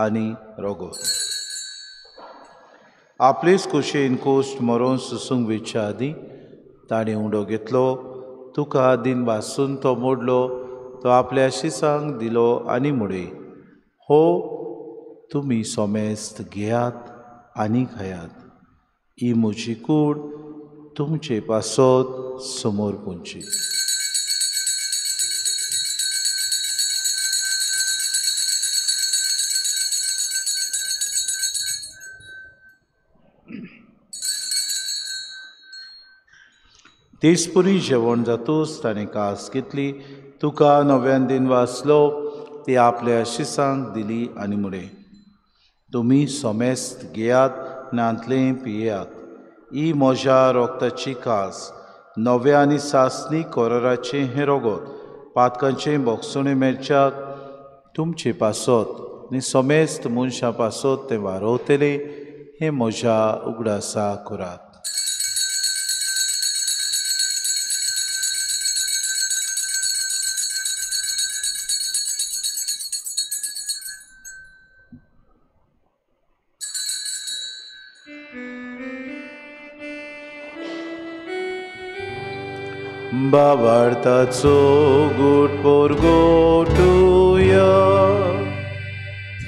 आनी रोगोत. आपलेच कुशेन कोश्ट मरोन सुसूंक वेच्या आदीं ताणें उंडो घेतलो, तुका दिन वासून तो मोडलो, तो आपल्या शिसांक दिलो आनी म्हणलें, हो तुमी सोमेस्त घेयात आनी खायात, ही म्हजी कूड तुमचे पासत समोर पुंची. तेचपरी जेवण जातूच ताणें कास घेतली, तुका नव्यान दिन वाचलो, ती आपल्या शिसांक दिली आनी म्हणलें, तुमी सोमेस्त घेयात नांतलें पियेयात, ही म्हज्या रोगताची कास, नव्या आनी सासणी कोराराचें हें रोगोत, पातकांचें बोगसणें मेळच्याक तुमचे पासत आनी सोमेस्त मनशां पासत तें वारोवतलें, हें म्हज्या उगडासा करात. बाबार्थाचो गूट पोरगोटुया.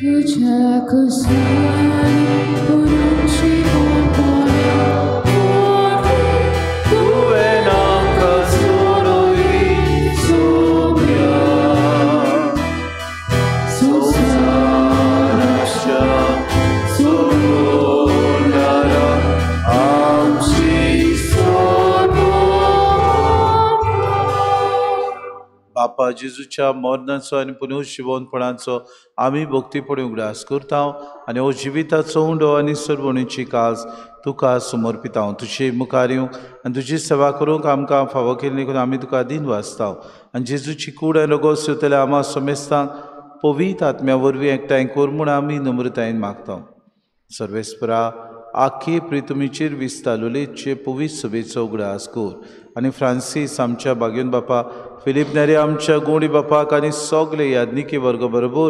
तुझ्या कुसांनी पुरूंची तुवें आमकां सोडयली सोम्या संवसाराच्या सोडणारा आमची बापा जेजूच्या मरणाचो आनी पुनर्जिवनपणाचो आमी भक्तीपणी उगडास करता आनी हो जिविताचो उंडो आनी सर्वणीची काज तुका समर्पिता. तुजे मुखार येवंक आनी तुजी सेवा करूंक आमकां फावो केली देखून आमी तुका दिन वाचता आनी जेजूची कूड आनी रगत सोदतल्या आमा समेस्तांक पवित्र आत्म्या वरवीं एकठांय कर म्हूण आमी नम्रतायेन मागता. सर्वेस्परा आख्खे प्रितुमीचेर विस्तालोलेचे पवित्र सभेचो उगडास कर आनी फ्रांसीस आमच्या बागेवन बापा, फिलीप नेरी आमच्या गोंडी बापाक आनी सगळे याज्ञिकी वर्ग बरोबर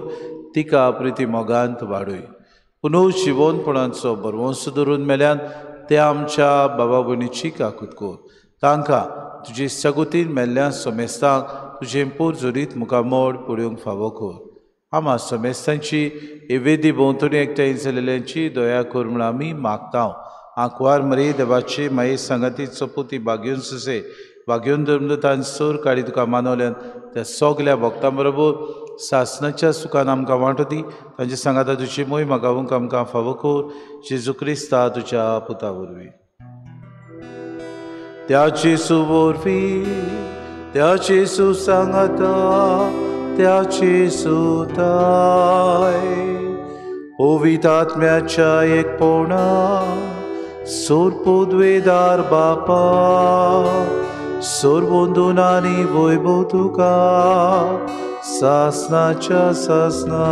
तिका प्रिती मोगांत वाडय. पुनर्जिवनपणाचो बरवंस धरून मेल्यान ते आमच्या बाबा भयणीची काकूत कर. तांकां तुजे सगुतीन मेल्ल्या समेस्तांक तुजें पोरजोरीत मुखामोड पळोवंक फावो कर. आमा समेस्तांची वेदी भोंवतणी एकठांय जाल्ल्यांची दया कर म्हूण आमी मागता. आंकवार मरे देवाचे माये सांगाती चपुती बागेवन सुसे बागेवन धर्मदूतान सोर काडी तुका मानवल्यान त्या सगल्या भक्तां बरोबर सासनाच्या सुखान आमकां वांटो दी. तांचे सांगाता तुजी मोय मागावंक आमकां फावो कर जेजू क्रिस्ता तुज्या पुता वरवीं. त्या जेजू वरवीं, त्या जेजू सांगाता, त्या जेजूताय पवित्र आत्म्याच्या एकपणा सोरपुद्वेदार बापा सोरबंदून आनी वैभव तुका सासनाच्या सासना.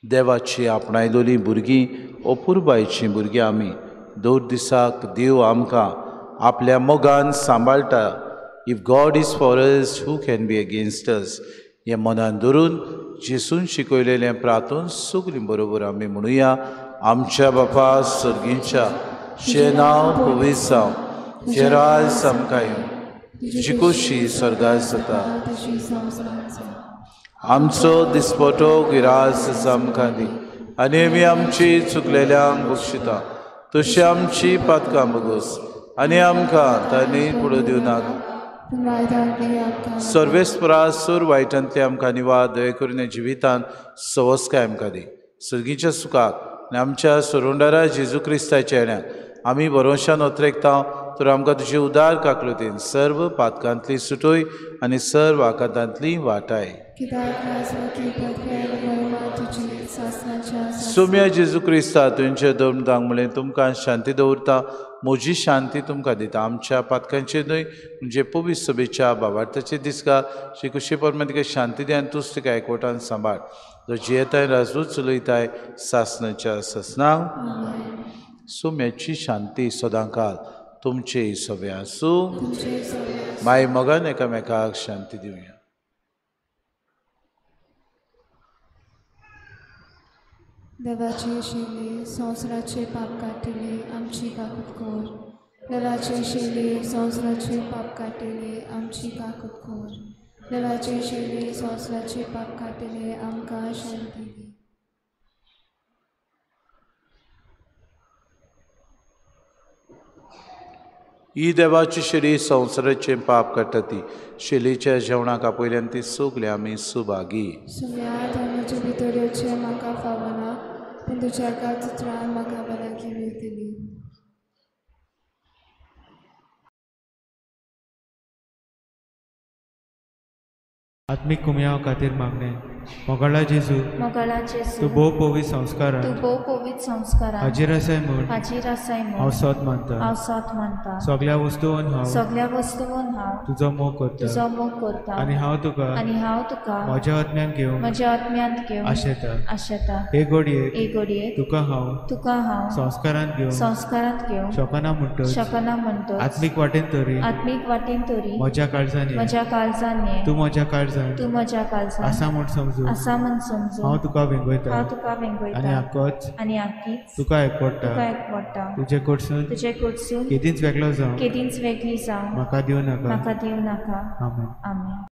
देवाची आपणायलोली भुरगीं अपुरबायचीं भुरगीं आमी दर दिसाक देव आमकां आपल्या मोगान सांबाळटा. If God is for us, who can be against us? हें मनान धरून जेसून शिकयलेलें प्रार्थून सगळीं बरोबर आमी म्हणुया. आमच्या बापा सर्गींच्या, तुजें नांव पवित्र जावं, तुजें राज आमकां येवं, तुजी खोशी स्वर्गार जाता. आमचो दिसपटो गिरास आमकां दी आनी आमी आमची चुकलेल्यांक बक्षिता तशी आमची पातकां बगोस आनी आमकां तांणी पुडो दिवं नाका. सर्वेस्परा सूर वायटांतले आमकां निवाद दया करून जिवितांत सवस्काय आमकां दी. सर्गीच्या सुखाक आनी आमच्या सोरोंडारा जेजू क्रिस्ताच्या येण्याक आमी भरोशान ओतरेकता तर आमकां तुजे उदार काकलुतीन सर्व पातकांतली सुटोय आनी सर्व आकांतांतली वाटाय. सोम्या जेजू क्रिस्ता तुमच्या दोन म्हणलें तुमकां शांती दवरता, म्हजी शांती तुमकां दिता. आमच्या पातकांचेर न्हय म्हणजे पवित्र सभेच्या बाबार्थाचे दिसका श्री कुशी परमात्मा तुका शांती दी आनी तूंच तुका एकवटान सांबाळ. जो जियेताय राजूच चलयताय सासनाच्या सासनाक. सोम्याची शांती सदांकाल तुमचे सगळे आसूं. माय मोगान एकामेकाक शांती दिवया. देवाची शेली संवसाराचे पाप काडटली आमची काकूत कर. देवाची शेली संवसाराचे पाप काडटली आमची काकूत कर. देवाची शेली संवसाराचे पाप काडटली आमकां शांती दी. ही देवाची शेली संवसाराचें पाप काडटा ती शेलीच्या जेवणाक आपयल्यान ती सगळी आमी सुभागी. सुम्या धर्माचे भितर येवचें म्हाका फावना, पूण तुज्या एका चित्रान म्हाका भलायकी मेळटली. आत्मीक कुमयाव खातीर मागणें. मोगाळा जेजू, तूं भोव पवित्र संस्कारान हाजीर आसाय म्हूण हांव सोद मानता. सगळ्या वस्तून हांव तुजो मोग करता आनी हांव तुका म्हज्या आत्म्यान घेवंक आशेता. हे घडयेक तुका हांव संस्कारांत घेवंक शकना म्हणटच आत्मीक वाटेन तरी म्हज्या काळजान ये, तूं म्हज्या काळजान आसा म्हूण समजून समजून आसा म्हूण समजून हांव तुका वेंगयता हांव तुका वेंगयता आनी आकोच आनी आकीच तुका एकवडटा तुका एकवडटा. तुजे कडसून तुजे कडसून केदींच वेगळो जावं केदींच वेगळी जावं म्हाका दिवं नाका. म्हाका दिवं नाका. आमेन. आमेन.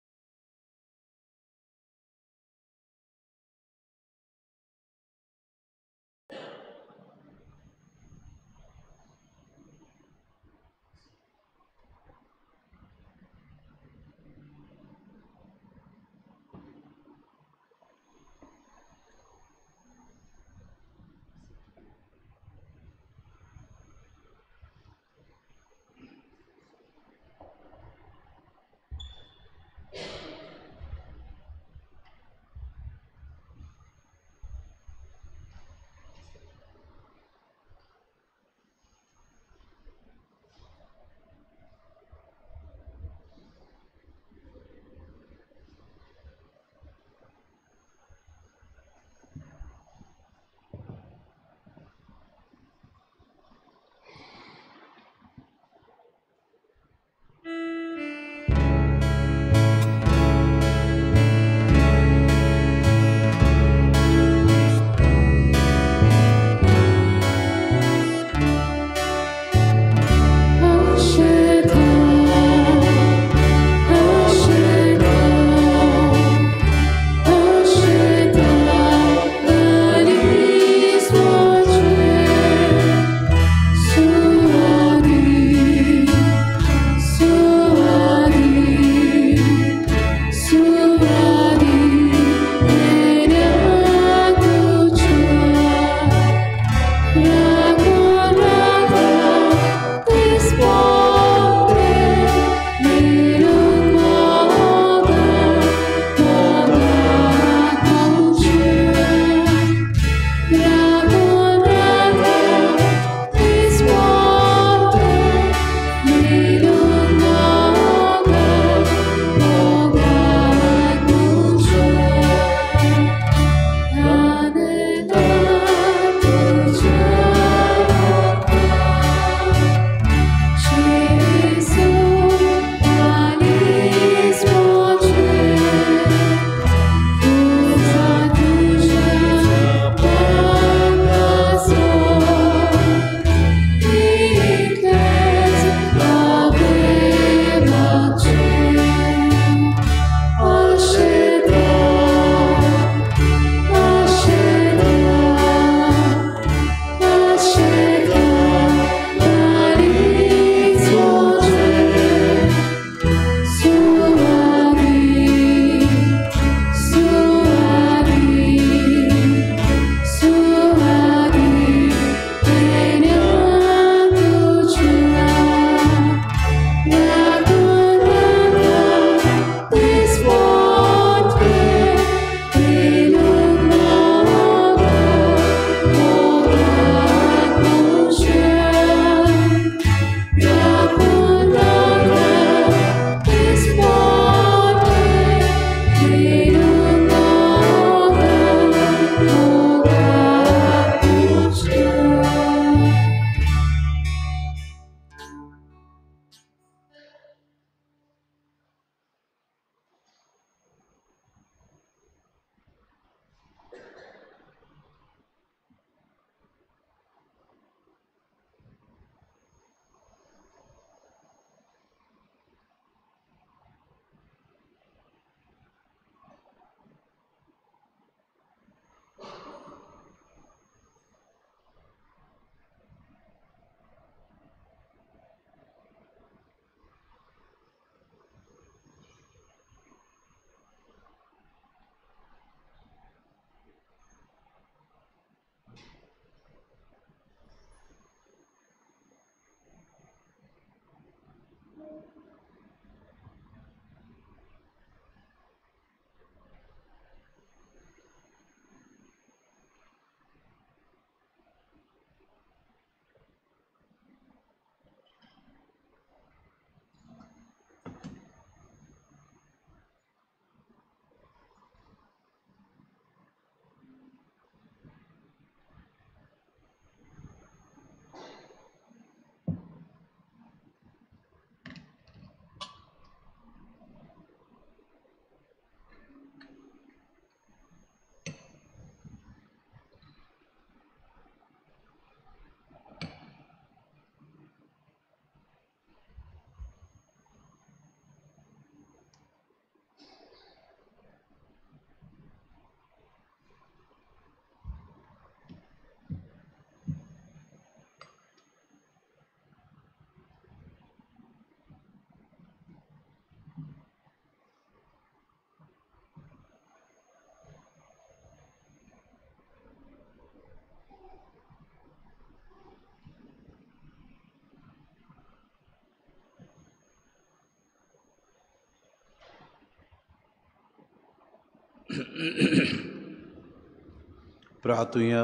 प्रार्थुया.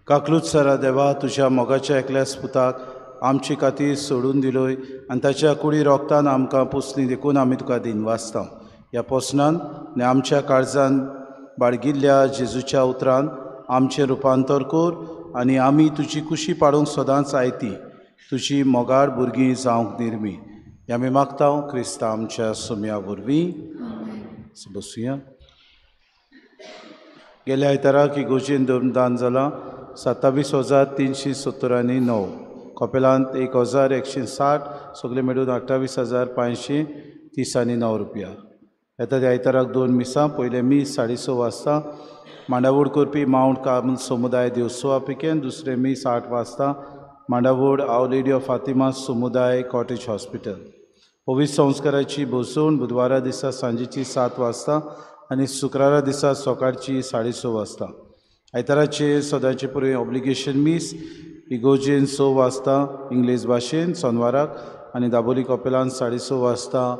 काकलूत सरा देवा, तुज्या मोगाच्या एकल्याच पुताक आमचे खातीर सोडून दिलोय आनी ताच्या कुडी रोगतान आमकां पोसली देखून आमी तुका दिनवासता. ह्या पोसणान आनी आमच्या काळजान बाळगिल्ल्या जेजूच्या उतरान आमचें रुपांतर कर आनी आमी तुजी कुशी पाडूंक सदांच आयती तुजी मोगाळ भुरगीं जावंक निर्मी. हें आमी मागता क्रिस्ता आमच्या सुम्या वरवीं. बसुया. गेल्या आयताराक इगोर्जेन दान जालां 27,379, कपेलांत 1,160, सगळे मेळून 28,539 रुपया. येता त्या आयताराक 2 मिसां. पयलें मीस 6:30 वाजता मांडावड करपी मावंट कार्मल समुदाय देवसोवा पिकेन, दुसरें मीस 8 वाजता मांडावड our lady of Fatima समुदाय कॉटेज हॉस्पिटल. पवित्र संस्काराची बसवण बुधवारा दिसा सांजेची 7 वाजता आनी शुक्रारा दिसा सकाळची 6:30 वाजता. आयताराचे सदांचे पुरय ऑब्लिगेशन मीस इगोर्जेन 6 वाजता इंग्लीश भाशेन सोनवाराक आनी दाबोली कपेलान 6:30 वाजता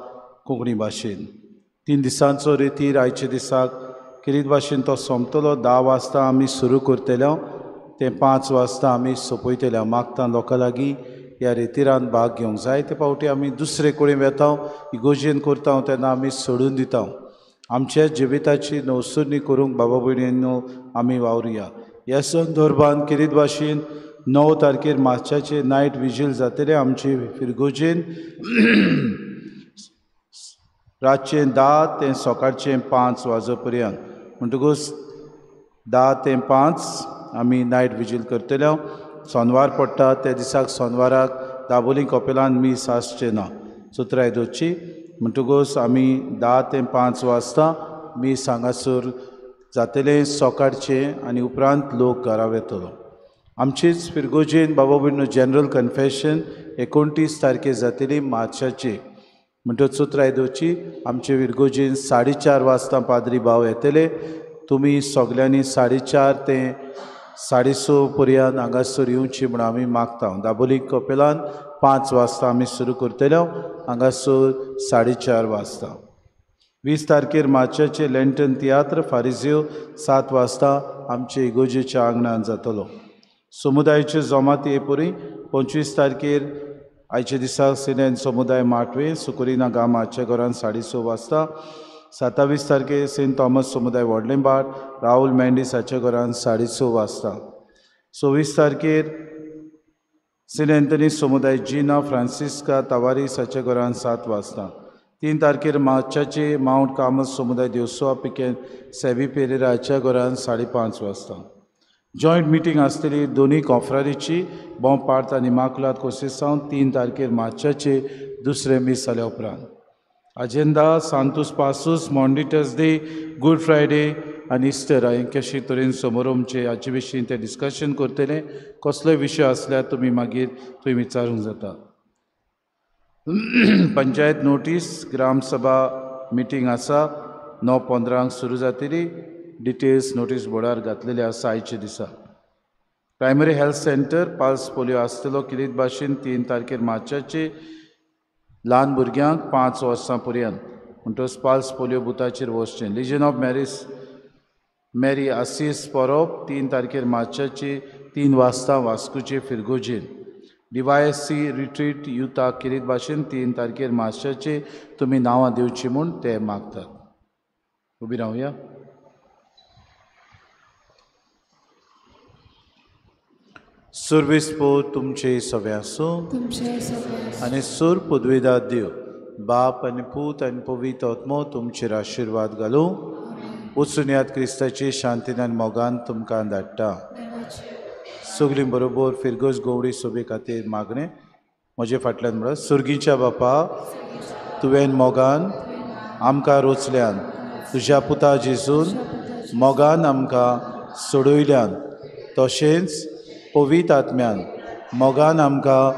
कोंकणी भाशेन. 3 दिसांचो रेतीर आयच्या दिसाक खेरीत भाशेन तो सोंपतलो. 10 वाजता आमी सुरू करतले तें 5 वाजता आमी सोंपयतले. मागता लोकां लागीं ह्या रेतिरान भाग घेवंक जाय. ते फावटी आमी दुसरे कडेन वेता इगोर्जेन करता तेन्ना आमी सोडून दिता. आमच्या जिविताची नवसरणी करूंक बाबा भयणींनो आमी वावरुया. ह्या संदर्भान खेरीत भाशेन 9 तारखेर मार्चाचे नायट विजील जातलें आमचे फिरगोजेन रातचें 10 ते सकाळचें 5 वाजो पर्यंत. म्हणटकूच 10 ते 5 आमी नायट विजील करतले. सोनवार पडटा त्या दिसाक सोनवाराक दाबोली कपेलान मीस आसचें ना, चतुराय दवरची. म्हणटकूच आमी 10 ते 5 वाजता मीस हांगासर जातलें सकाळचें आनी उपरांत लोक घरा वेतलो. आमचेच फिरगोजेन बाबा भयणीनो जनरल कन्फेशन 29 तारखेर जातली मार्चाचे. म्हणटकच चतुराय दवरची. आमचे फिरगोजेन 4:30 वाजता पाद्री भाव येतले. तुमी सगल्यांनी 4:30 ते 6:30 पर्यंत हांगासर येवची म्हूण आमी मागता. दाबोली कपेलान 5 वाजता आमी सुरू करतले, हांगासर 4:30 वाजता. 20 तारखेर मार्चाचे लँटन तियात्र फारिजियो 7 वाजता आमचे इगोर्जेच्या आंगणान जातलो. समुदायाच्यो जमाती पुरी 25 तारखेर आयच्या दिसा सिनेन समुदाय माटवे सुकुरिना गामाच्या घरान 6:30 वाजता. 27 तारखेर सेंट थॉमस समुदाय व्हडलेंबाट राहुल मेंडीस हाच्या घरान 6:30 वाजता. 26 तारखेर सेंट एंथनी समुदाय जिना फ्रांसिस्का तावारीस हाच्या घरान 7 वाजता. 3 तारखेर मार्चाचे मावंट कार्मल समुदाय देवसोवा पिकेन सेबी पेरेरा हाच्या घरान 5:30 वाजता. जॉयंट मिटींग आसतली दोनूय कॉफ्रारीची बोंपार्त आनी माकुलाद कोसेसांव 3 तारखेर मार्चाचे दुसरें मीस जाल्या उपरांत. Agenda Santos Passos Maundy Thursday Good Friday आनी इस्टर हें कशे तरेन समारंभचे हाचे विशीं ते डिस्कशन करतले. कसलोय विशय आसल्यार तुमी मागीर थंय विचारूंक जाता. पंचायत नोटीस ग्रामसभा मिटींग आसा 9:15 सुरू जातली. डिटेल्स नोटीस बोर्डार घातलेले आसा आयच्या दिसा. Primary health centre pulse polio आसतलो खेरीत भाशेन 3 तारखेर मार्चाचे ल्हान भुरग्यांक 5 वर्सां पर्यंत म्हणटकच पल्स पोलियो बुथाचेर वचचें. लिजन ऑफ मॅरी आसीस परब 3 तारखेर मार्चाचे 3 वाजता वास्कोचे फिरगोजेन. DYSC retreat युथाक खेरीत भाशेन 3 तारखेर मार्चाचे तुमी नांवां दिवचीं म्हूण ते मागतात. उबी रावया. सुर्विस पूत तुमचे सगळे आसूं आनी सूर पुदविदा देव बाप आनी पूत आनी पवित्र आत्मो तुमचेर आशिर्वाद घालूं. वचून याद क्रिस्ताची शांतीन आनी मोगान तुमकां धाडटा. सगळीं बरोबर फिरगोज गोवडी सोबे खातीर मागणें म्हजे फाटल्यान म्हणल्यार सुर्गीच्या बापा, तुवें मोगान आमकां रोचल्यान, तुज्या पुता जेजून मोगान आमकां सोडयल्यान, तशेंच पवित्र आत्म्यान मोगान आमकां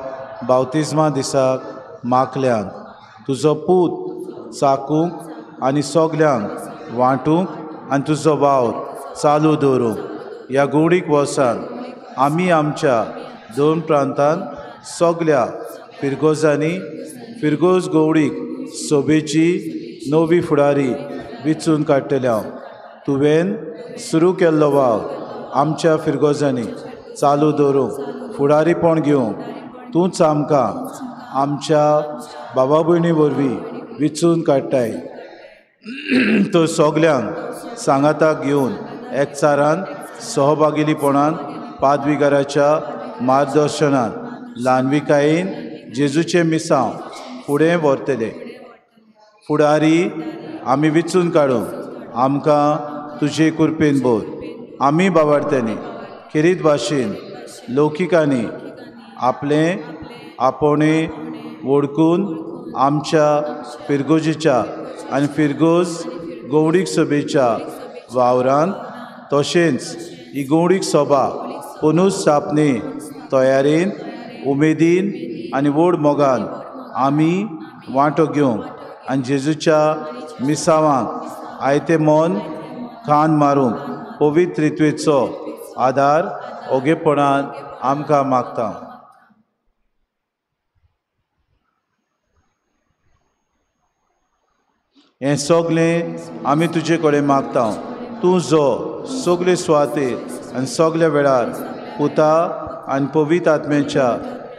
बावतिज्मा दिसाक मागल्यान, तुजो पूत चाकूंक आनी सगल्यांक वांटूंक आनी तुजो वावर चालू दवरूंक ह्या गोडीक वर्सान आमी आमच्या 2 प्रांतान सगल्या फिरगोजांनी फिरगोज गवडीक सोबेची नवी फुडारी विचून काडटले। तुवें सुरू केल्लो वावर आमच्या फिरगोजांनी चालू दवरूंक फुडारीपण घेवंक तूंच आमकां आमच्या बाबा भयणी वरवीं विचून काडटाय। तो सगल्यांक सांगाताक घेवन एकचारान सहभागिलीपणान पादविगाराच्या मार्गदर्शनान ल्हानविकायेन जेजूचें मिसांव फुडें व्हरतले। फुडारी आमी विचून काडूंक आमकां तुजे कृपेन बोर। आमी बाबार्थ्यांनी खेरीत भाशेन लौकिकांनी आपलें आपोवणें वळखून आमच्या फिरगोजेच्या आनी फिरगोज गौडीक सभेच्या वावरान तशेंच ही गौडीक सभा पुनर्स्थापने तयारेन उमेदीन आनी व्हड मोगान आमी वांटो घेवंक आनी जेजूच्या मिसावांक आयतें मन कान मारूंक पवित्र रित्वेचो आदार ओगेपणान आमकां मागता। हें सगलें आमी तुजे कडेन मागता। तूं जो सगले सुवातेर आनी सगल्या वेळार पुता आनी पवित्र आत्म्याच्या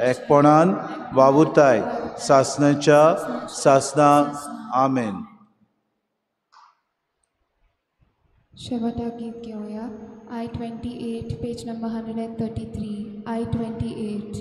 एकपणान वावुरताय सासणाच्या सासणाक आमेन। शेवटा गीत घेवया। I-28 page number 133 I-28।